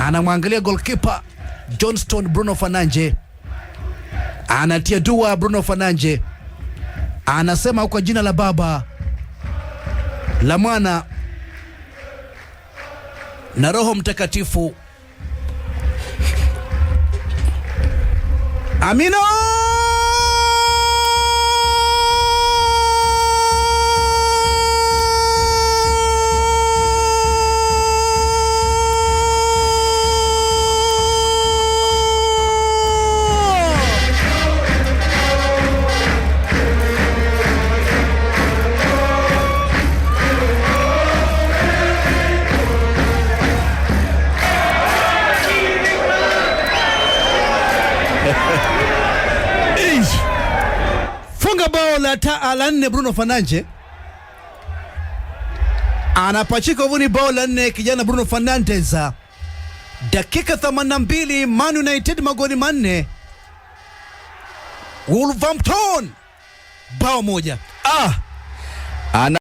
Anamwangalia goalkeeper Johnston Bruno Fernandes, anatia dua Bruno Fernandes, anasema kwa jina la Baba, la Mwana na Roho Mtakatifu, amina. Funga bao la nne Bruno Fernandes anapachika uvuni bao la nne kijana Bruno Fernandes. Dakika 82, Man United magoli 4, Wolverhampton bao 1. Ana